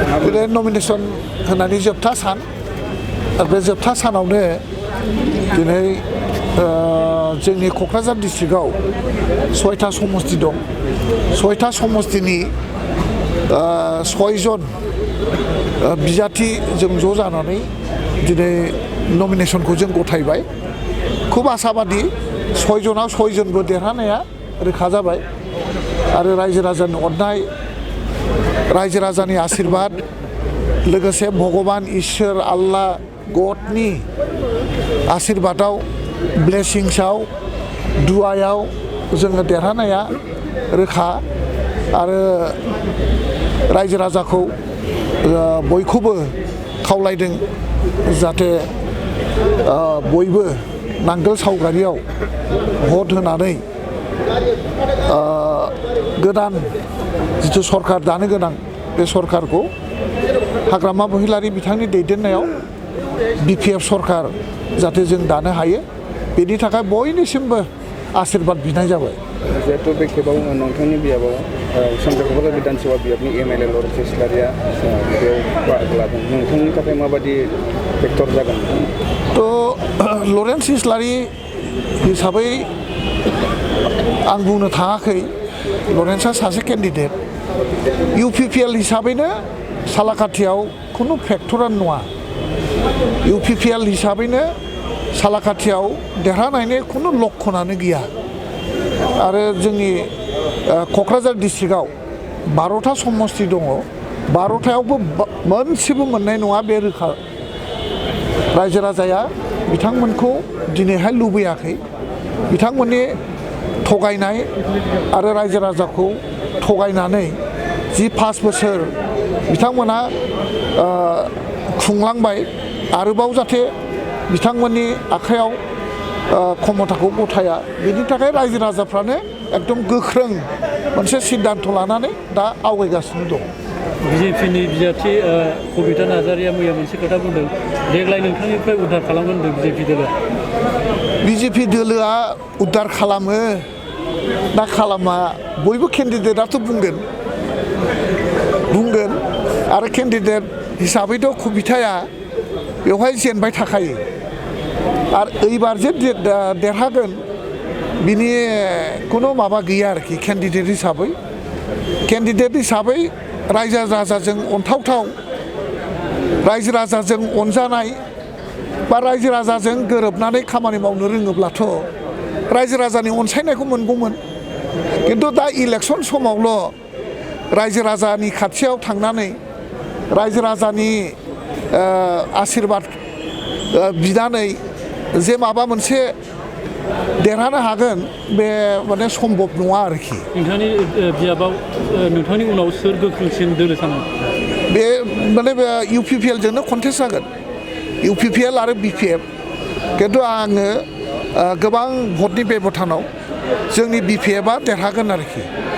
दिनै नमिनेसन होनानै जोबथा सान आरो बे जोबथा सानावनो दिनै जोंनि क'क्राझार डिस्ट्रिक्टआव 6टा समस्ति दं 6टा समस्तिनि 6 जन बिजाथि जों ज' जानानै दिनै नमिनेसनखौ जों गथायबाय खुब आसाबादि 6 जनाव 6 जनबो देरहानाया रोखा जाबाय आरो रायजो राजानि अननाय रायजो राजानि आशीर्बाद लोगोसे भगवान ईश्वर आल्लाह गडनि आशीर्बादाव ब्लेसिंसआव दुआयाव जोङो देरहानाया रोखा आरो रायजो राजाखौ बयखौबो खावलायदों जाहाथे बयबो नांगोल सावगारियाव भट होनानै गोदान जिथु सरकार दानो गोनां बे सरकारखौ हाग्रामा महिलारि बिथांनि दैदेननायाव बिपिएफ सरकार जाहाथे जों दानो हायो बेनि थाखाय बयनिसिमबो आशीर्बाद बिनाय जाबाय जिहेतु बे खेबाव नोंथांनि बियाबाव क'क्राझार बिधानसभा बियाबनि एमएलए लरेन्स इस्लारिया बेयाव बाहागो लादों नोंथांनि थाखाय माबायदि फेक्टर जागोन थ' लरेन्स इस्लारि हिसाबै आं बुंनो थाङाखै लरेन्सआ सासे केन्डिडेट इउपिपिएल हिसाबैनो सालाकाथियाव खुनु फेक्टरानो नङा इउपिपिएल हिसाबैनो सालाकाथियाव देरहानायनि खुनु लक्षणानो गैया आरो जोंनि क'क्राझार डिस्ट्रिक्टआव 12टा समस्ति दङ 12टायावबो मोनसेबो मोननाय नङा बे रोखा रायजो राजाया बिथांमोनखौ दिनैहाय लुबैयाखै बिथांमोननि थगायनाय आरो रायजो राजाखौ थगायनानै जि 5 बोसोर बिथांमोना खुंलांबाय आरोबाव जाहाथे बिथांमोननि आखायाव क्षमताखौ गथाया बेनि थाखाय रायजो राजाफ्रानो एकदम गोख्रों मोनसे सिद्धान्त लानानै दा आवगायगासिनो दं बिजेपिनि बिजाथि कबिता नार्जारिया मैया मोनसे खोथा बुंदों देग्लाय नोंथांनिफ्राय उद्धार खालामगोन होनदों बिजेपि दोलोआ उद्धार खालामो ना खालामा बयबो केन्डिडेटआथ' बुंगोन आरो केन्डिडेट हिसाबैथ' कबिताया बेवहाय जेनबाय थाखायो आरो एबार जे देरहागोन बिनि खुनु माबा गैया आरोखि केन्डिडेट हिसाबै रायजो राजाजों अनथावथाव रायजो राजाजों अनजानाय बा रायजो राजाजों गोरोबनानै खामानि मावनो रोङोब्लाथ' रायजो राजानि अनसायनायखौ मोनगौमोन खिन्थु दा इलेक्सन समावल' रायजो राजानि खाथियाव थांनानै रायजो राजानि आशीर्बाद बिनानै जे माबा मोनसे देरहानो हागोन बे माने सम्भब नङा आरोखि नोंथांनि बियाबाव नोंथांनि उनाव सोर गोख्रोंसिन दोलो सानो बे माने इउपिपिएलजोंनो कन्टेस्ट जागोन इउपिपिएल आरो बिपिएफ खिन्थु आङो गोबां भटनि बेब'थानाव जोंनि बिपिएफआ देरहागोन आरोखि